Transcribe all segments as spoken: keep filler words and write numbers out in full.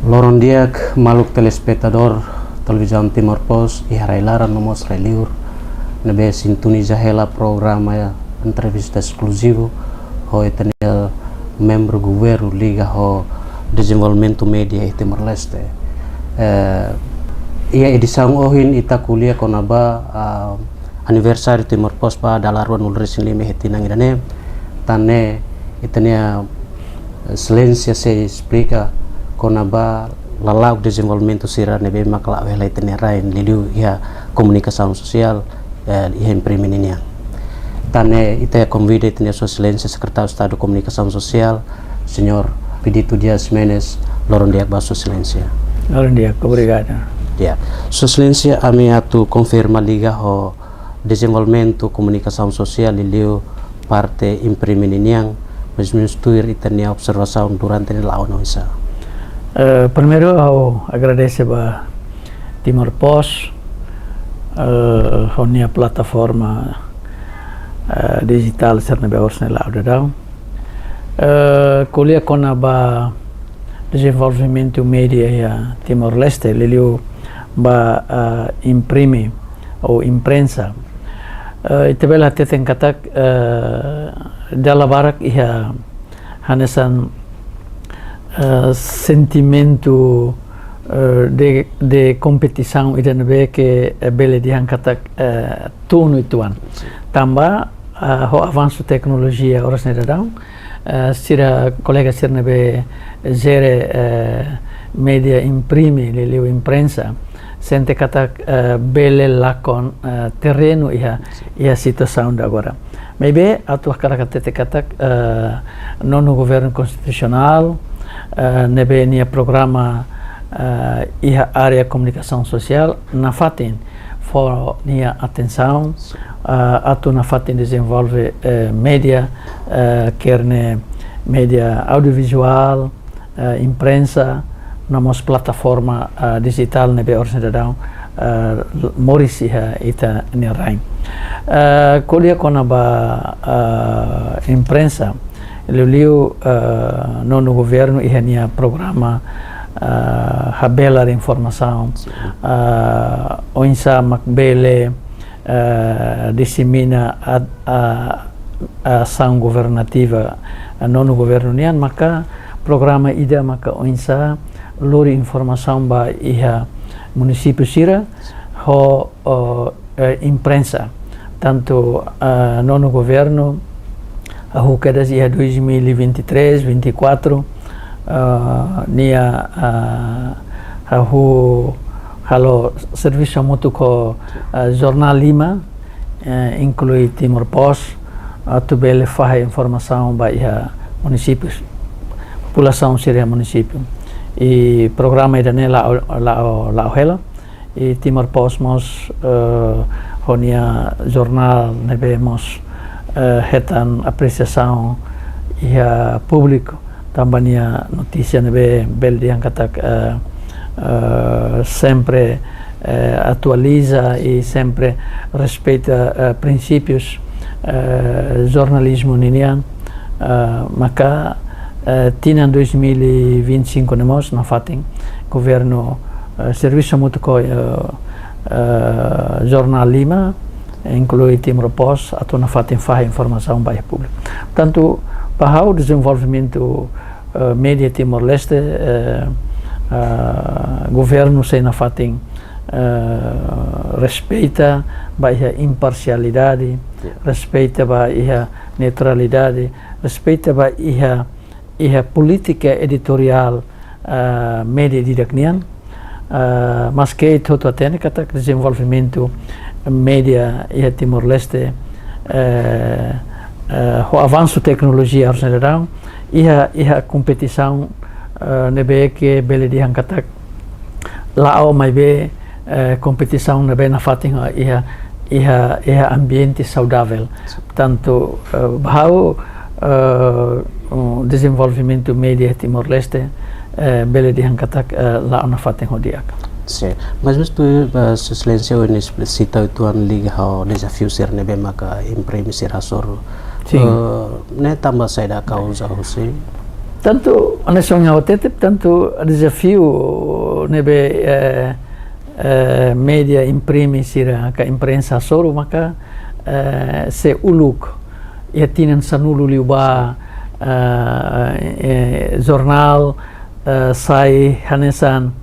Loron di'ak, maluk telespetadór Televizaun Timor Post iha rai-laran no mós rai-liur ne'ebé sintoniza hela programa entrevista eskluzivu ho ita-nia membru governu liga ho dezenvolvimentu média iha Timor-Leste. Eh, iha edisaun ohin ita ko'alia kona-ba, ah, aniversáriu Timor Post ba dala rua-nulu resin lima iha tinan ida-ne'e, tan ne'e ita-nia, eh, Exelénsia sei esplika kona-ba lala'ok dezenvolvimentu sira ne'ebé mak la'o hela iha ita-nia rain, liuliu iha komunikasaun sosiál, eh, iha imprime ninian. Tan ne'e ita konvida ita-nia Sua Exelénsia Sekretáriu Estadu Komunikasaun Sosiál, Señór Expedito Dias Menez, loron di'ak ba Sua Exelénsia. Loron di'ak, obrigadu. Ya, Sua Exelénsia, ami atu konfirma liga ho dezenvolvimentu komunikasaun sosiál liuliu parte imprime ninian, mais menus tuir ita-nia observasaun durante ne'e la'o ona oinsá? Eh, primeiru, ha'u agradese ba Timor Post, eh, ho nia plataforma, eh, dijitál sira ne'ebé oras ne'e la'o daudaun. Eh, ko'alia kona-ba dezenvolvimentu média iha Timor-Leste, liuliu ba, eh, imprime ou imprensa. Eh, ita bele hateten katak, eh, dala barak iha hanesan, eh, sentimentu, eh, de, de kompetisaun ida ne'ebé ke, eh, bele dehan katak, eh, tun uitoan. Sin. Tanba, eh, ho avansu teknolojia oras ne'e daudaun, eh, sira, kolega sira ne'ebé jere, eh, média imprime, liuliu imprensa, sente katak, eh, bele lakon, eh, terrenu iha, sin, iha situasaun ida agora. Maibé, atu hakarak hatete katak, eh, nonu governu konstitusionál, eh, ne'ebé nia programa, eh, iha área komunikasaun sosiál, nafatin fó nia atensaun, sin, eh, atu nafatin dezenvolve, eh, média, eh, kerne média audiovizuál, eh, imprensa, no mós plataforma, eh, dijitál ne'ebé oras ne'e daudaun, eh, moris iha ita-nia rain. Eh, ko'alia kona-ba, eh, imprensa, liuliu, eh, nonu governu iha nia programa, eh, habelar informasaun, sin, eh, oinsá mak bele, eh, disemina a, a, asaun governativa, eh, nonu governu nian, maka programa ida maka oinsá lori informasaun ba iha munisípiu sira ho, o, eh, imprensa. Tantu, eh, nonu governu, hahú kedas iha dois mil e vinte e três, vinte e quatro, eh, nia, eh, hahú halo servisu hamutuk ho, eh, jornál lima, eh, inklui Timor Post, atu bele fahe informasaun ba iha munisípiu, populasaun sira iha munisípiu. I programa ida-ne'e la'o, la'o, la'o hela. I Timor Post mós, eh, ho nia jornál ne'ebé mós, eh, hetan apresiasaun iha públiku, tanba nia notísia ne'ebé bele dehan katak, eh, eh, sempre, eh, atualiza i sempre respeita, eh, prinsípius, eh, jornalizmu ninian, eh, maka, eh, tinan dois mil e vinte e cinco ne'e mós nafatin governu, eh, servisu hamutuk ho, eh, eh, jornál lima, inklui Timor Post, atu nafatin fahe informasaun ba iha públiku. Tantu, ba ha'u dezenvolvimentu, eh, média Timor-Leste, eh, eh, governu sei nafatin, eh, respeita ba iha imparsialidade, ya, respeita ba iha neutralidade, respeita ba iha, iha polítika editoriál, eh, média ida-idak nian. Eh, maske ita hotu hatene katak dezenvolvimentu média iha Timor-Leste, eh, eh, ho avansu teknolojia oras ne'e daudaun, iha, iha kompetisaun, eh, ne'ebé ke bele dehan katak la'o, maibé, eh, kompetisaun ne'ebé nafatin iha, iha, iha ambiente saudavel. Tantu, eh, ba ha'u, eh, um, dezenvolvimentu média Timor-Leste, eh, bele dehan katak, eh, la'o nafatin ho di'ak. Sin. Mas, mas tu, eh, Sua Exelénsia ohin esplika uitoan liga ho dezafiu sira ne'ebé maka imprime sira hasoru. Sin. Eh, ne'e tanba saida kauza husi? Tantu, hanesan ohin ha'u hatete, tantu dezafiu ne'ebé, eh, eh, média imprime sira ka imprensa hasoru maka, eh, se uluk iha tinan sanulu liubá, eh, eh, jornál, eh, sai hanesan,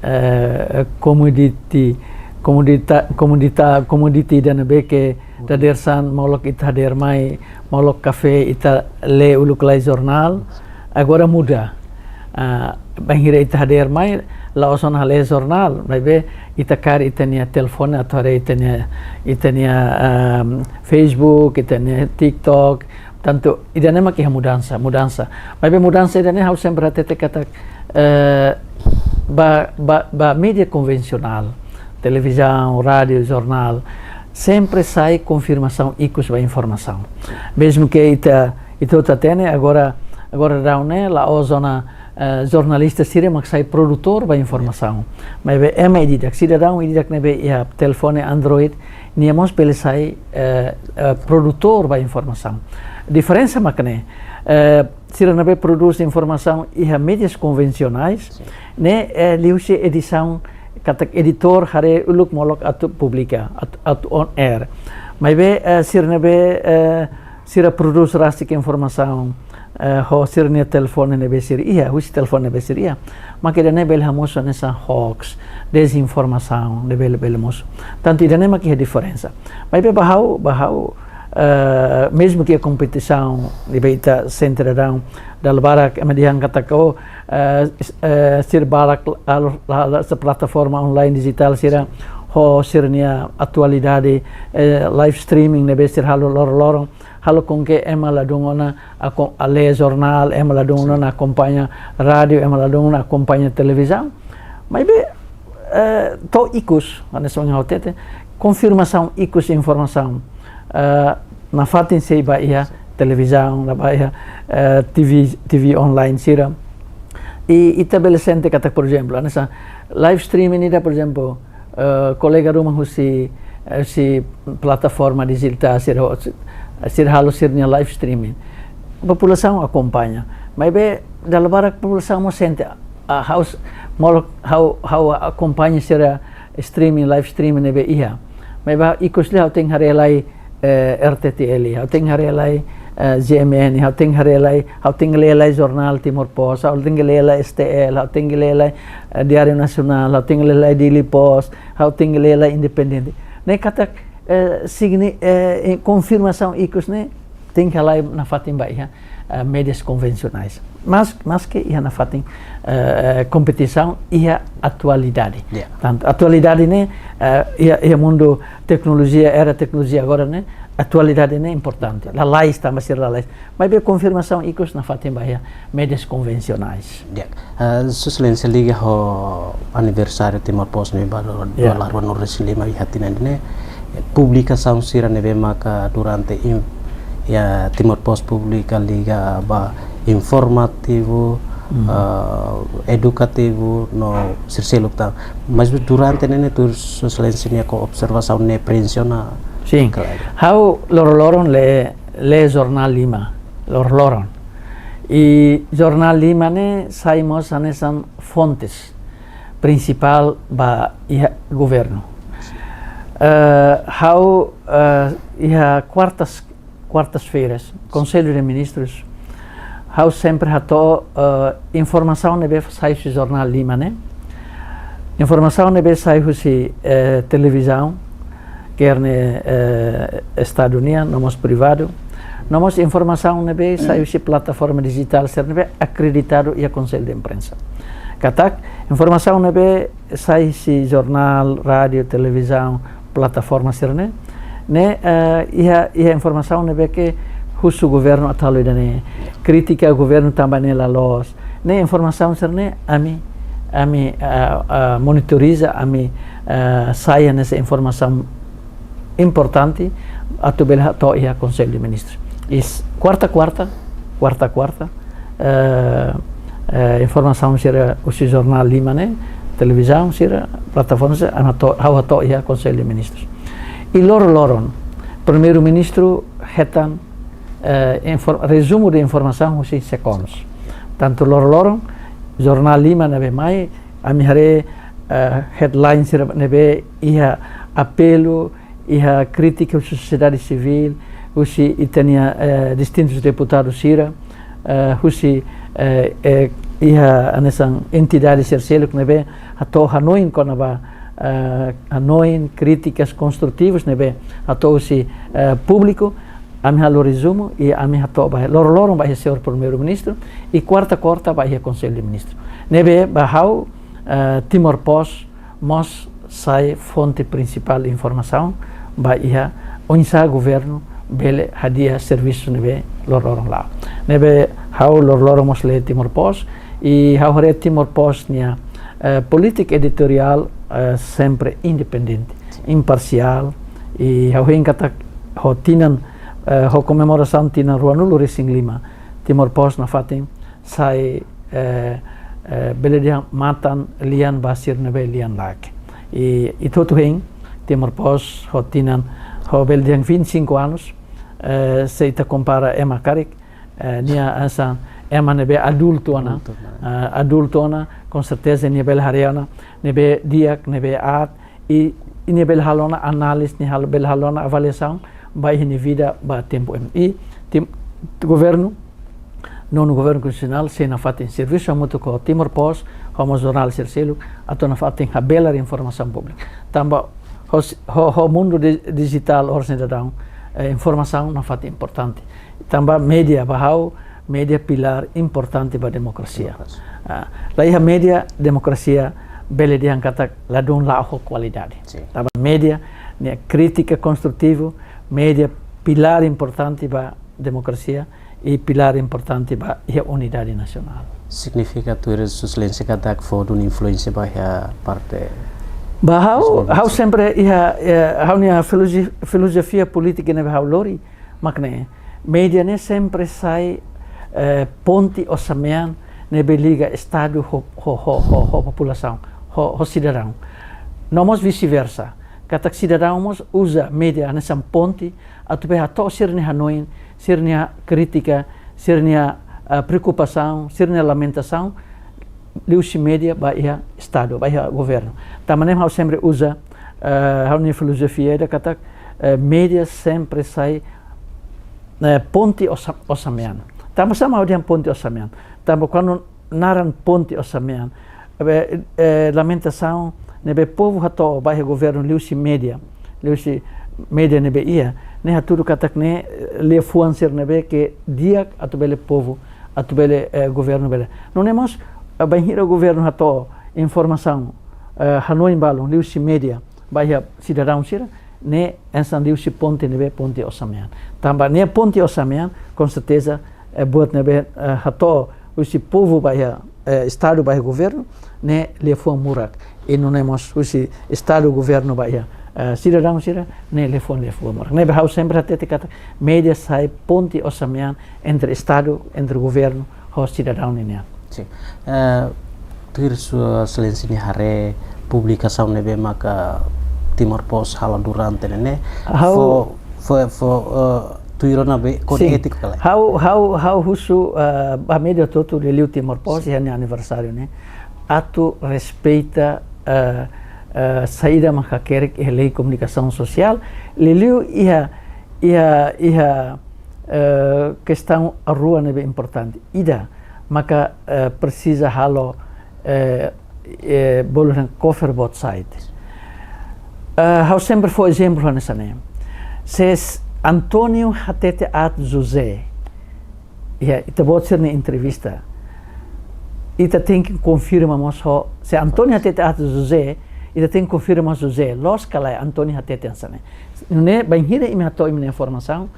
eh, komoditi, komodita-, komodita-, komoditi ida ne'ebé ke dadeer-saan molok ita hadeer mai, molok kafé ita lee uluk lai jornál. Agora muda. Ah, bainhira ita hadeer mai, la'ós ona lee jornál, maibé ita kaer ita-nia telefone atu haree ita-nia, ita-nia, ehm, Facebook, ita-nia TikTok. Tantu, ida-ne'e mak iha mudansa, mudansa. Maibé mudansa ida-ne'e ha'u sempre hatete katak, eh, ba, ba, ba média konvensionál, televizaun, rádiu, jornál, sempre sai konfirmasaun ikus ba informasaun. Mezmu ke ita, ita hotu hatene, agora, agora daudaun ne'e, la'ós ona, eh, jornalista sira mak sai produtór ba informasaun. Maibé ema ida-idak, sidadaun ida-idak ne'ebé iha telefone Android, nia mós bele sai, eh, eh, produtór ba informasaun. Diferensa mak ne'e, eh, sira ne'ebé prodús informasaun iha médias konvensionais, ne'e, eh, liuhusi edisaun, katak editór haree uluk molok atu publika, atu, atu on air. Maibé, eh, sira ne'ebé, eh, sira prodús rasik informasaun, eh, ho sira-nia telefone ne'ebé sira iha, husi telefone ne'ebé sira iha, maka ida-ne'e bele hamosu hanesan hoax, dezinformasaun, ne'e bele, bele mosu. Tantu ida-ne'e mak iha diferensa. Maibé ba ha'u, ba ha'u, eh, mezmu ke kompetisaun ne'ebé ita sente daudaun, dala barak ema dehan katak, eh, s-, eh, sira barak halo, halo, halo plataforma online dijitál sira ho sira-nia atualidade, eh, live streaming ne'ebé sira halo loroloron, halo com que ema ladún ona ako-, lee jornál, ema ladún ona akompaña rádiu, ema ladún ona akompaña televizaun. Maibé, eh, to'o ikus, hanesan ohin ha'u hatete, konfirmasaun ikus informasaun, eh, nafatin sei ba iha televizaun, la ba iha, eh, T V, T V online sira. I ita bele sente katak, por ezemplu, hanesan live streaming ida, por ezemplu, eh, kolega ruma husi, eh, husi plataforma dijitál sira, sira halo sira-nia live streaming. Populasaun akompaña. Maibé dala barak populasaun mós sente, ah, ha'u s-, molok ha'u, ha'u akompaña sira streaming, live streaming ne'ebé iha. Maibé ikus liu ha'u tenke haree lai, eh, R T T L, ha'u tenke haree lai, eh, G M N, ha'u tenke haree lai, ha'u tenke lee lai jornál Timor Post, ha'u tenke lee lai S T L, ha'u tenke lee lai, eh, Diário Nacional, ha'u tenke lee lai Dili Post, ha'u tenke lee lai Independente. Ne'e katak, eh, signi-, eh, konfirmasaun ikus ne'e tenke halai nafatin ba iha, eh, médias konvensionais. Mas, maske iha nafatin, eh, kompetisaun iha atualidade. Ya. Tantu atualidade ne'e, eh, iha, iha mundu teknolojia, era teknolojia agora ne'e, atualidade ne'e importante. Lalais, tanba sira lalais. Maibé konfirmasaun ikus nafatin ba iha médias konvensionais. Ya. Eh, Sua Exelénsia, liga ho aniversáriu Timor Post ne'ebé ba, ya, dua ruanulu-resin-lima iha tinan ne'e. Publikasaun sira ne'ebé maka durante in-, ya, Timor Post publika liga ba informativu, hmm, eh, edukativu no sira seluk tan. Mas durante ne'e, ne'e tuir Sua Exelénsia nia ko observasaun ne'e prensiona. Sin. Klaru. Ha'u loroloron lee, lee jornál Lima, loroloron. I jornál Lima ne'e sai mós hanesan fontes prinsipál ba iha governu. Eh, ha'u, eh, iha kuartas, kuartas-feiras, Konsellu de Ministrus, ha'u sempre hato'o, eh, informasaun ne'ebé sai husi jornál Lima ne'e. Informasaun ne'ebé sai husi, eh, televizaun, kerne, eh, Estadu nian, no mós privadu. No mós informasaun ne'ebé sai husi plataforma dijitál sira ne'ebé akreditadu iha Konsellu de Imprensa. Katak, informasaun ne'ebé sai husi jornál, rádiu, televizaun, plataforma sira ne'e, ne'e, eh, iha, iha informasaun ne'ebé ke husu governu atu halo ida-ne'e, kritika governu tanba ne'e la loos. Ne'e informasaun sira ne'e ami, ami, eh, eh, monitoriza, ami, eh, sai hanesan informasaun importante atu bele hato'o iha Konsellu de Ministrus. I kuarta-kuarta, kuarta-kuarta, eh, eh, informasaun sira husi jornál Lima ne'e, televizaun sira, plataforma sira, ami hato'o, ha'u hato'o iha Konsellu de Ministrus. I loroloron, Primeiru-Ministru hetan, eh, infor-, rezumu de informasaun husi SECOMS. Tantu loron-loron, jornál lima ne'ebé mai, ami haree, eh, headline sira ne'ebé iha apelu, iha krítika husi sosiedade sivíl, husi ita-nia, eh, distintus deputadu sira, eh, husi, eh, eh, iha hanesan entidade sira seluk ne'ebé hato'o hanoin kona-ba, eh, hanoin, krítikas konstrutivas ne'ebé hato'o husi, eh, públiku, ami halo rezumu i ami hato'o ba loron-loron ba iha señór Primeiru-Ministru i kuarta-kuarta ba iha Konsellu de Ministru. Ne'ebé ba ha'u, eh, Timor Post mós sai fonte prinsipál informasaun ba iha oinsá governu bele hadi'a servisu ne'ebé loron-loron la'o. Ne'ebé ha'u loron-loron mós lee Timor Post i ha'u haree Timor Post nia, eh, polítika editoriál, eh, sempre independente, imparsiál, i ha'u hein katak ho tinan, eh, ho komemorasaun tinan ruanulu-resin-lima, Timor Post nafatin sai, eh, eh, bele dehan matan-lian ba sira ne'ebé lian-laek. I, i ita hotu hein, Timor Post ho tinan, ho bele dehan vinte e cinco anos, eh, se ita kompara ema karik, eh, nia hanesan ema ne'ebé adultu ona, adultu ona, eh, adultu ona, com certeza nia bele haree ona ne'ebé di'ak, ne'ebé aat, i, i nia bele halo ona análize, nia halo, bele halo ona avaliasaun ba iha nia vida ba tempu ema. I, tim-, governu, nonu governu konstitusionál sei nafatin servisu hamutuk ho Timor Post, ho mós jornál sira seluk, atu nafatin habelar informasaun públiku. Tanba ho, ho, ho mundu di-, dijitál oras ne'e daudaun, eh, informasaun nafatin importante. Tanba média ba ha'u, média pilár importante ba demokrasia. Demokrasia. Ah, la iha média, demokrasia bele dehan katak ladún la'o ho kualidade. Sin. Tanba média, nia krítika konstrutivu, média pilár importante ba demokrasia i pilár importante ba iha unidade nasionál. Signifika tuir Sua Exelénsia katak fó duni influénsia ba iha parte... Ba ha'u, ha'u sempre iha, eh, ha'u-nia filozi-, filozofia polítika ne'ebé ha'u lori, mak ne'e, média ne'e sempre sai, eh, ponte osan-mean ne'ebé liga Estadu ho, ho, ho, ho, ho populasaun, ho, ho sidadaun. No mós vice-versa. Katak sidadaun mós uza média hanesan ponte atu bele hato'o sira-nia hanoin, sira-nia krítika, sira-nia, ah, preokupasaun, sira-nia lamentasaun, liuhusi média ba iha Estadu, ba iha governu. Tanba ne'e ha'u sempre uza, eh, ha'u-nia filozofia ida katak, eh, média sempre sai, eh, ponte osan-, osan-mean. Tanba sá mak ha'u dehan ponte osan-mean? Tanba kuandu naran ponte osan-mean, eh, eh, lamentasaun ne'ebé povu hato'o ba iha governu liuhusi média, liuhusi média ne'ebé iha, ne'e hatudu katak ne'e, eh, liafuan sira ne'ebé ke di'ak atu bele povu, atu bele, eh, governu bele. Nune'e mós, eh, bainhira governu hato'o informasaun, eh, hanoin balun liuhusi média ba iha sidadaun sira, ne'e hanesan liuhusi ponte ne'ebé ponte osan-mean. Tanba ne'e ponte osan-mean, com certeza, eh, buat ne'ebé, eh, hato'o husi povu ba iha, eh, Estadu ba iha governu, ne'e liafuan murak. I nune'e mós husi Estadu, governu ba iha, eh, sidadaun sira, ne'e liafuan, liafuan murak. Ne'ebé ha'u sempre hatete katak média sai ponte osan-mean entre Estadu, entre governu ho sidadaun ninian. Sin. Eh, tuir Sua Exelénsia nia haree publikasaun ne'ebé maka Timor Post halo durante ne'e ne'e. Ha'u... Fó, fó, fó, eh, tuir ona be kode... Sin. Étiku ka lae? Ha'u, ha'u, ha'u husu, eh, ba média hotu-hotu liuliu Timor Post, sin, iha nia aniversáriu ne'e, atu respeita, eh, eh, saida mak hakerek iha lei komunikasaun sosiál, liuliu iha, iha, iha, eh, kestaun rua ne'ebé importante. Ida, maka, eh, presiza halo, eh, eh, bolu dehan cover both side. Eh, ha'u sempre fó ezemplu hanesan ne'e. Se s-, António hatete aat José, iha ita-boot sira-nia entrevista, ita tenke konfirma mós ho, se António hatete aat José, ita tenke konfirma José, loos ka lae António hatete hanesan ne'e. Nune'e bainhira imi hato'o imi-nia informasaun,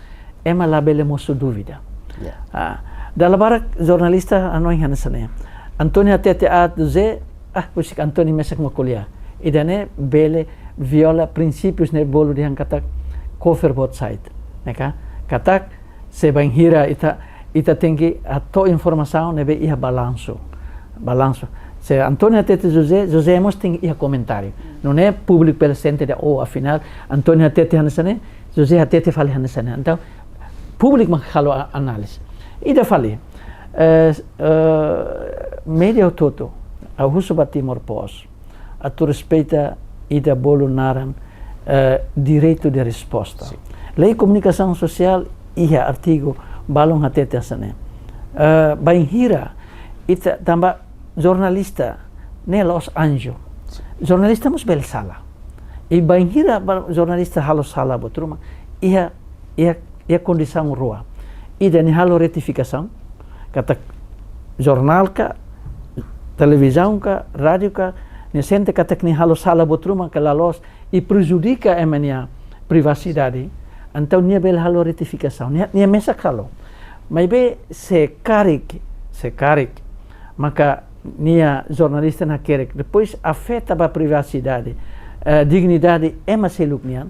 ema labele mosu dúvida. Ya. Ah, dala barak jornalista hanoin hanesan ne'e. António hatete aat José, ah, husik António mesak mak ko'alia. Ida-ne'e bele viola prinsípius ne'e bolu dehan katak cover both side. Ne'e ka? Katak se bainhira ita, ita tenke hato'o informasaun ne'ebé iha balansu. Balansu. Se António hatete José, José mós tenke iha komentáriu. Nune'e públiku bele sente dehan, oh, afinál, António hatete hanesan ne'e, José hatete fali hanesan ne'e. Entaun, públiku mak halo a-, análize. Ida fali, Eh, eh, média hotu-hotu, ha'u husu ba Timor Post atu respeita ida bolu naran, eh, direitu de resposta. Sin. Lei komunikasaun sosiál iha artigu balun hatete hanesan ne'e. Eh, bainhira ita, tanba jornalista ne'e la'ós anju. Sin. Jornalista mós bele sala. I bainhira ba jornalista halo sala buat ruma, iha, iha, iha kondisaun rua. Ida nia halo retifikasaun, katak jornál ka, televizaun ka, rádiu ka, nia sente katak nia halo sala buat ruma ka la loos i prejudika ema nia privasidade, entaun nia bele halo retifikasaun. Nia, nia mesak halo. Maibé se karik, se karik maka nia jornalista ne'e hakerek, depois afeta ba privasidade, eh, dignidade ema seluk nian,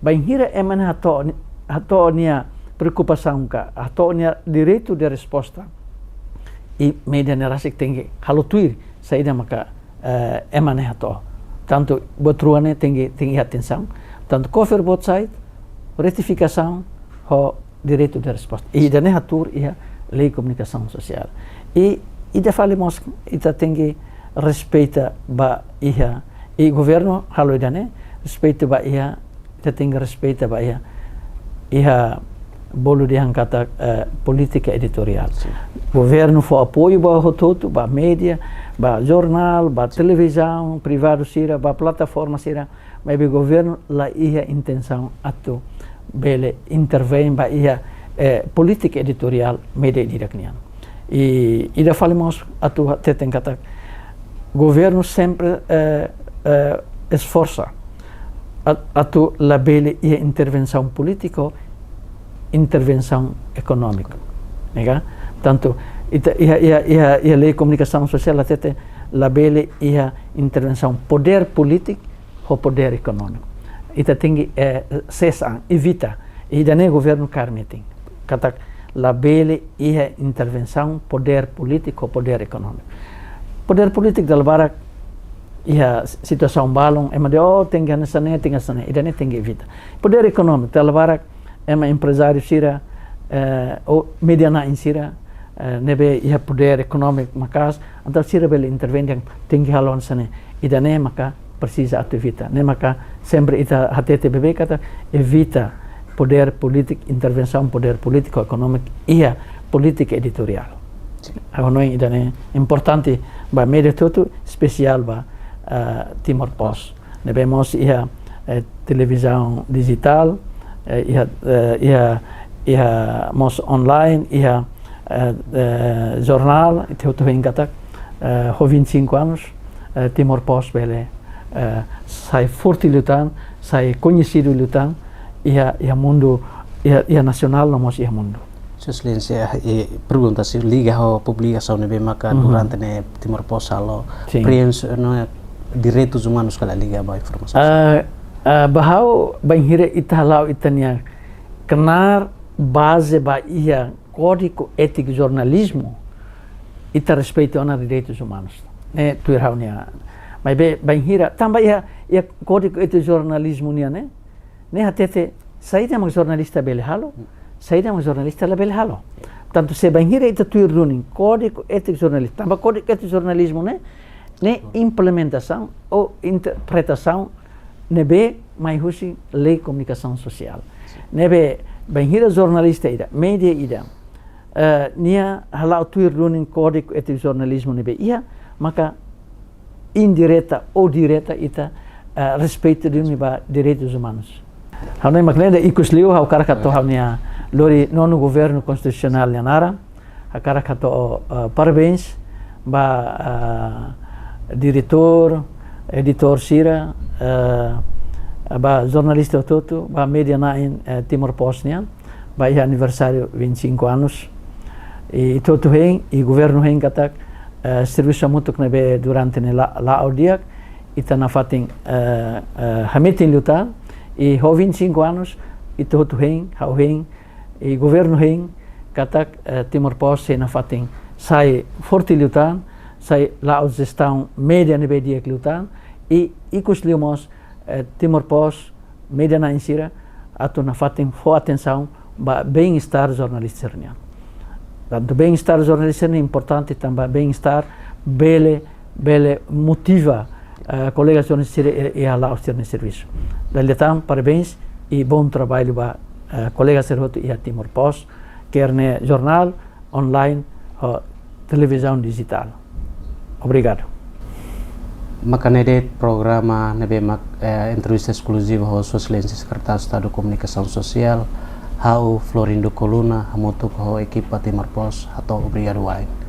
bainhira ema ne'e hato'o, hato'o nia preokupasaun ka, hato'o nia direitu de resposta, i média ne'e rasik tenke halo tuir saida maka, eh, ema ne'e hato'o. Tantu buat rua ne'e tenke, tenke atensaun. Tantu cover both side, retifikasaun ho direitu de resposta. I ida-ne'e hatuur iha lei komunikasaun sosiál. I ida fali mós ita tenke respeita ba iha, i governu halo ida-ne'e, respeita ba iha, ita tenke respeita ba iha, iha bolu dehan katak, eh, polítika editoriál. Sin. Governu fó apoiu ba hotu-hotu, ba média, ba jornál, ba televizaun, privadu sira, ba plataforma sira, maibé governu la iha intensaun atu bele intervein ba iha, eh, polítika editoriál média ida-idak nian. I ida fali mós atu hateten katak governu sempre, eh, eh, esforsa at-, atu labele iha intervensaun polítika, intervensaun ekonómika. Ne'e ka? Tantu ita iha, iha, iha, iha lei komunikasaun sosiál hatete labele iha intervensaun podér polítiku ho podér ekonómiku. Ita tenke, eh, sesa, evita. Ida-ne'e governu kaer metin. Katak labele iha intervensaun podér polítiku ho podér ekonómiku. Podér polítiku dala barak iha situasaun balun, ema dehan, oh, tenke hanesan ne'e, tenke hanesan ne'e. Ida-ne'e tenke evita. Podér ekonómiku dala barak ema emprezáriu sira, eh, ou média na'in sira, eh, ne'ebé iha podér ekonómiku maka'as, entaun sira bele intervein dehan tenke halo hanesan ne'e. Ida-ne'e maka presiza atu evita. Ne'e maka sempre ita hatete beibeik katak evita podér polítiku, intervensaun podér polítiku, ekonómiku iha polítika editoriál. Sin. Ha'u hanoin ida-ne'e importante ba média hotu-hotu, espesiál ba, eh, Timor Post. Ne'ebé mós iha, eh, televizaun dijitál, eh, iha, eh, iha, iha mós online, iha, eh, eh, jornál, ita hotu hein katak, eh, ho vinte e cinco anos, eh, Timor Post bele, eh, sai forte liután, sai koñesidu liután, iha, iha mundu, iha, iha nasionál no mós iha mundu. Sua Exelénsia, eh, pergunta sira liga ho publikasaun ne'ebé maka, mhm, durante ne'e Timor Post halo, sin, preenxe, no, direitus umanus ka la liga ba informasaun. Ah, ah, ba ha'u, bainhira ita hala'o ita-nia knaar baze ba iha Kódigu Étiku Jornalizmu, ita respeita ona direitus umanus. Ne'e tuir ha'u-nia. Maibé bainhira, tanba iha, iha Kódigu Étiku Jornalizmu nian ne'e, ne'e hatete saida mak jornalista bele halo, saida mak jornalista labele halo. Tantu se bainhira ita tuir duni Kódigu Étiku Jornalizmu, tanba Kódigu Étiku Jornalizmu ne'e, ne'e implementasaun ou interpretasaun ne'ebé mai husi Lei Komunikasaun Sosiál. Ne'ebé bainhira jornalista ida, média ida, eh, nia hala'o tuir duni Kódigu Étiku Jornalizmu ne'ebé iha, maka indireta ou direta ita, eh, respeita duni ba direitus umanus. Ha'u hanoin mak ne'e, ikusliu ha'u hakarak hato'o ha'u-nia lori nonu governu konstitusionál nia naran, hakarak hato'o, eh, parabéns ba, eh, diretór, editór sira, eh, ba jornalista hotu-hotu, ba média na'in, eh, Timor Post nian, ba iha aniversáriu vinte e cinco anos. I ita hotu hein, i governu hein katak, eh, servisu hamutuk ne'ebé durante ne'e la, la'o di'ak, ita nafatin, eh, eh, hametin liután, i ho vinte e cinco anos, ita hotu hein, ha'u hein, i governu hein katak, eh, Timor Post sei nafatin sai forte liután, sai la'o jestaun média ne'ebé di'ak liután, i ikusliu mós, eh, Timor Post, média na'in sira, atu nafatin fó atensaun ba bem-estar jornalista sira-nian. Portantu, bem-estar jornalista ne'e importante tanba bem-estar bele, bele motiva, eh, kolega jornalista sira iha, iha la'o sira-nia servisu. Dala ida tan, parabéns i bom trabalho ba, eh, kolega sira hotu iha Timor Post, quer ne'e jornál, online, ho televizaun dijitál. Obrigadu. Maka ne'e de'it programa ne'ebé mak, eh, entrevista eskluziva ho Sua Exelénsia Sekretáriu Estadu Komunikasaun Sosiál, ha'u Florindo Coluna, hamutuk ho ekipa Timor Post, hato'o obrigadu wa'in.